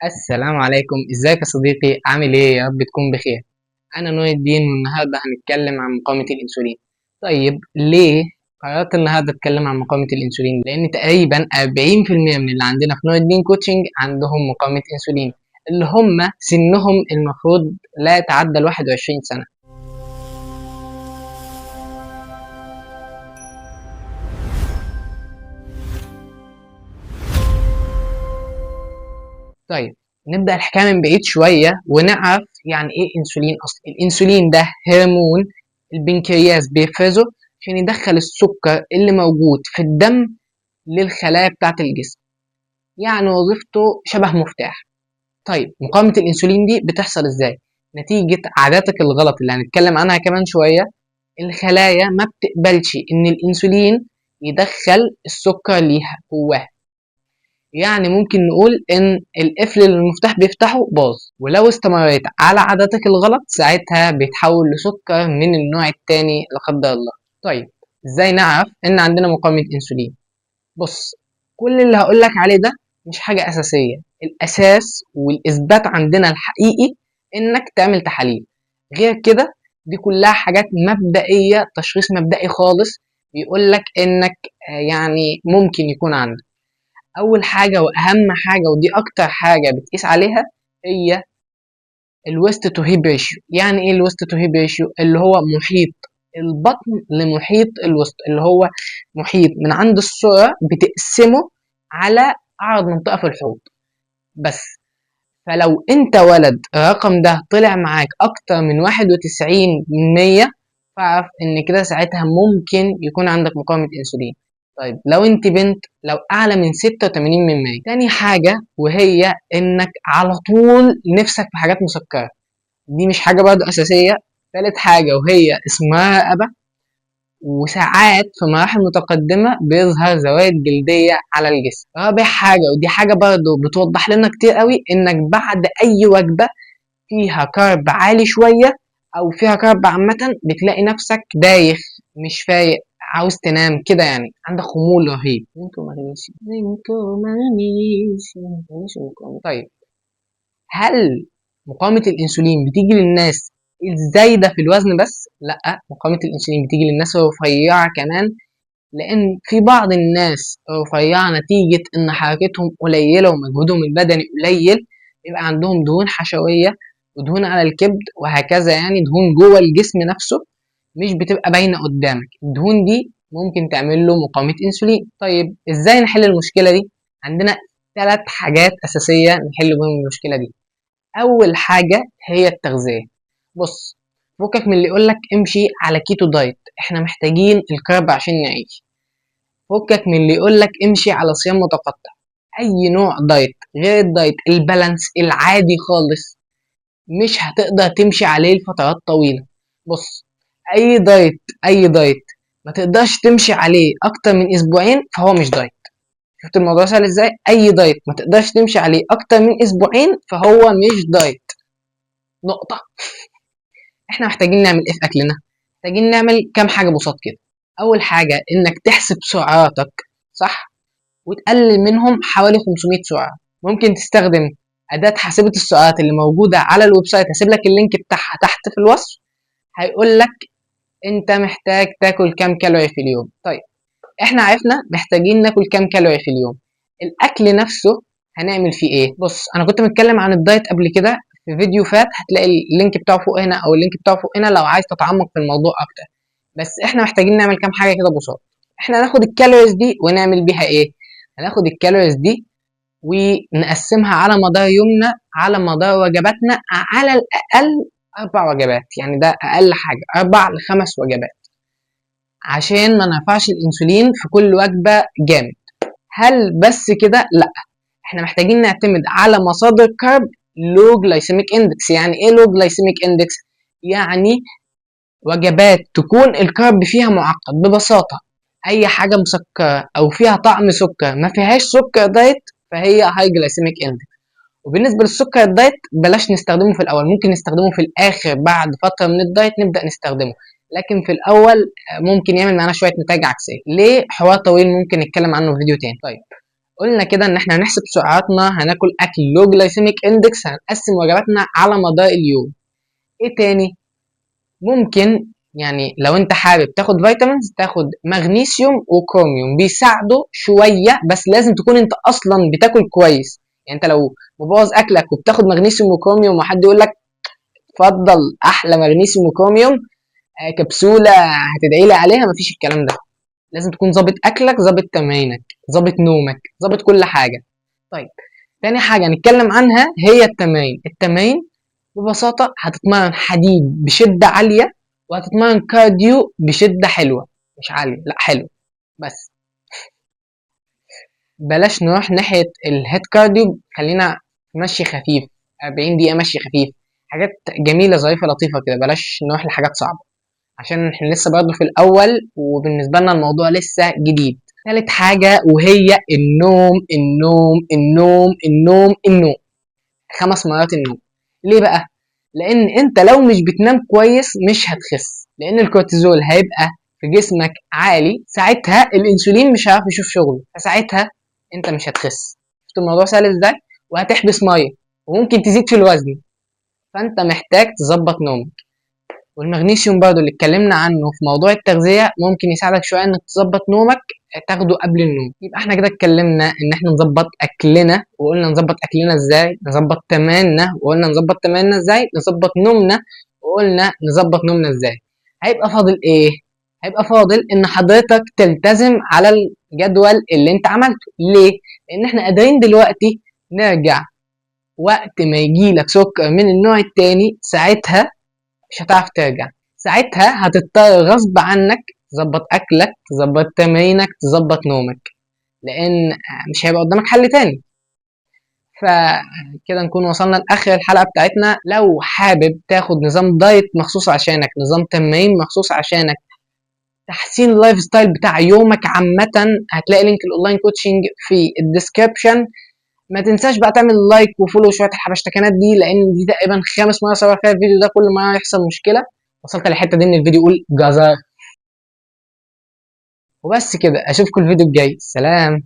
السلام عليكم، ازيك يا صديقي؟ عامل ايه؟ يا رب تكون بخير. انا نور الدين، والنهارده هنتكلم عن مقاومة الانسولين. طيب ليه قررت النهارده اتكلم عن مقاومة الانسولين؟ لان تقريبا 40% من اللي عندنا في نور الدين coaching عندهم مقاومة انسولين، اللي هم سنهم المفروض لا يتعدى ال 21 سنة. طيب نبدأ الحكاية من بعيد شوية ونعرف يعني ايه انسولين اصلا. الانسولين ده هرمون البنكرياس بيفرزه عشان يدخل السكر اللي موجود في الدم للخلايا بتاعة الجسم، يعني وظيفته شبه مفتاح. طيب مقاومة الانسولين دي بتحصل ازاي؟ نتيجة عاداتك الغلط اللي هنتكلم عنها كمان شوية، الخلايا ما بتقبلش ان الانسولين يدخل السكر ليها جواها. يعني ممكن نقول ان القفل اللي المفتاح بيفتحه باظ، ولو استمريت على عاداتك الغلط ساعتها بيتحول لسكر من النوع التاني لا قدر الله. طيب ازاي نعرف ان عندنا مقاومة انسولين؟ بص، كل اللي هقولك عليه ده مش حاجة أساسية، الأساس والإثبات عندنا الحقيقي إنك تعمل تحاليل. غير كده دي كلها حاجات مبدئية، تشخيص مبدئي خالص بيقولك إنك يعني ممكن يكون عندك. أول حاجة وأهم حاجة، ودي أكتر حاجة بتقيس عليها، هي ال waist to hip ratio. يعني إيه ال waist to hip ratio؟ اللي هو محيط البطن لمحيط الوسط، اللي هو محيط من عند السرة بتقسمه على أعرض منطقة في الحوض بس. فلو أنت ولد الرقم ده طلع معاك أكتر من 91%، فاعرف إن كده ساعتها ممكن يكون عندك مقاومة إنسولين. طيب لو انت بنت، لو اعلى من 86%. تاني حاجة وهي انك على طول نفسك في حاجات مسكرة، دي مش حاجة برضه اساسية. تالت حاجة وهي اسمها رقبة، وساعات في مراحل متقدمة بيظهر زوائد جلدية على الجسم. رابع حاجة، ودي حاجة برضه بتوضح لنا كتير قوي، انك بعد اي وجبة فيها carb عالي شوية او فيها carb عامة بتلاقي نفسك دايخ، مش فايق، عاوز تنام كده، يعني عندك خمول رهيب. طيب هل مقاومة الأنسولين بتيجي للناس الزايدة في الوزن بس؟ لا، مقاومة الأنسولين بتيجي للناس الرفيعة كمان، لأن في بعض الناس رفيعة نتيجة إن حركتهم قليلة ومجهودهم البدني قليل، بيبقى عندهم دهون حشوية ودهون على الكبد وهكذا، يعني دهون جوه الجسم نفسه مش بتبقى باينة قدامك. الدهون دي ممكن تعمل له مقاومة انسولين. طيب ازاي نحل المشكلة دي؟ عندنا 3 حاجات أساسية نحل بهم المشكلة دي. أول حاجة هي التغذية. بص، فكك من اللي يقولك امشي على keto diet، احنا محتاجين ال carb عشان نعيش. فكك من اللي يقولك امشي على صيام متقطع. أي نوع diet غير ال diet ال balance العادي خالص مش هتقدر تمشي عليه لفترات طويلة. بص، أي diet ما تقدرش تمشي عليه أكتر من أسبوعين فهو مش diet. شفت الموضوع سهل إزاي؟ أي diet ما تقدرش تمشي عليه أكتر من أسبوعين فهو مش diet. نقطة. إحنا محتاجين نعمل إيه في أكلنا؟ محتاجين نعمل كام حاجة بساط كده. أول حاجة إنك تحسب سعراتك صح وتقلل منهم حوالي 500 سعرة. ممكن تستخدم أداة حاسبة السعرات اللي موجودة على ال website، هسيب لك ال link بتاعها تحت في الوصف، هيقول لك انت محتاج تاكل كام كالوري في اليوم. طيب احنا عرفنا محتاجين ناكل كام كالوري في اليوم، الاكل نفسه هنعمل فيه ايه؟ بص، انا كنت متكلم عن ال diet قبل كده في فيديو فات، هتلاقي ال link بتاعه فوق هنا او ال link بتاعه فوق هنا لو عايز تتعمق في الموضوع اكتر. بس احنا محتاجين نعمل كام حاجه كده ببساطه. احنا هناخد ال calories دي ونعمل بيها ايه؟ هناخد ال calories دي ونقسمها على مدار يومنا، على مدار وجباتنا، على الاقل 4 وجبات، يعني ده اقل حاجه، 4 ل5 وجبات، عشان ما نرفعش الانسولين في كل وجبه جامد. هل بس كده؟ لا، احنا محتاجين نعتمد على مصادر carb low glycemic index. يعني ايه low glycemic index؟ يعني وجبات تكون ال carb فيها معقد. ببساطه اي حاجه مسكره او فيها طعم سكر ما فيهاش سكر diet فهي high glycemic index. وبالنسبه للسكر ال diet بلاش نستخدمه في الاول، ممكن نستخدمه في الاخر بعد فتره من ال diet نبدا نستخدمه، لكن في الاول ممكن يعمل معانا شويه نتائج عكسيه. ليه؟ حوار طويل ممكن نتكلم عنه في فيديو تاني. طيب قلنا كده ان احنا هنحسب سعراتنا، هناكل اكل low glycemic index، هنقسم وجباتنا على مدار اليوم. ايه تاني؟ ممكن يعني لو انت حابب تاخد vitamins تاخد مغنيسيوم وكروميوم، بيساعدوا شوية، بس لازم تكون انت اصلا بتاكل كويس. يعني انت لو مبوظ اكلك وبتاخد مغنيسيوم وكروميوم وحد يقول لك اتفضل احلى مغنيسيوم وكروميوم كبسولة هتدعي لي عليها، مفيش الكلام ده. لازم تكون ظابط اكلك، ظابط تمرينك، ظابط نومك، ظابط كل حاجة. طيب تاني حاجة نتكلم عنها هي التمارين. التمارين ببساطة هتتمرن حديد بشده عالية، وهتتمرن cardio بشده حلوة، مش عالية لا حلوة بس. بلاش نروح ناحية ال HIIT cardio، خلينا مشي خفيف 40 دقيقة مشي خفيف، حاجات جميلة ظريفة لطيفة كده، بلاش نروح لحاجات صعبة عشان احنا لسه برضه في الاول وبالنسبة لنا الموضوع لسه جديد. ثالث حاجة وهي النوم النوم النوم النوم النوم، 5 مرات النوم. ليه بقى؟ لان انت لو مش بتنام كويس مش هتخس، لان الكورتيزول هيبقى في جسمك عالي، ساعتها الانسولين مش هيعرف يشوف شغله، فساعتها انت مش هتخس. شفت الموضوع سهل ازاي؟ وهتحبس مية وممكن تزيد في الوزن، فانت محتاج تظبط نومك. والمغنيسيوم برضو اللي اتكلمنا عنه في موضوع التغذية ممكن يساعدك شوية انك تظبط نومك، تاخده قبل النوم. يبقى احنا كده اتكلمنا ان احنا نظبط اكلنا، وقلنا نظبط اكلنا ازاي، نظبط تماريننا وقلنا نظبط تماريننا ازاي، نظبط نومنا وقلنا نظبط نومنا ازاي. هيبقى فاضل ايه؟ هيبقى فاضل ان حضرتك تلتزم على الجدول اللي انت عملته. ليه؟ لان احنا قادرين دلوقتي نرجع وقت ما يجيلك سكر من النوع التاني، ساعتها مش هتعرف ترجع، ساعتها هتضطر غصب عنك تظبط اكلك، تظبط تمرينك، تظبط نومك، لان مش هيبقى قدامك حل تاني. فكده نكون وصلنا لاخر الحلقة بتاعتنا. لو حابب تاخد نظام diet مخصوص عشانك، نظام تمرين مخصوص عشانك، تحسين ال lifestyle بتاع يومك عامة، هتلاقي link ال online coaching في ال description. ما تنساش بقى تعمل like و follow شوية الحبشتكنات دي، لان دي تقريبا 5 مرات صور فيها الفيديو ده، كل ما يحصل مشكلة وصلت للحتة دي من الفيديو قول جزر. وبس كده، اشوفكم الفيديو الجاي، سلام.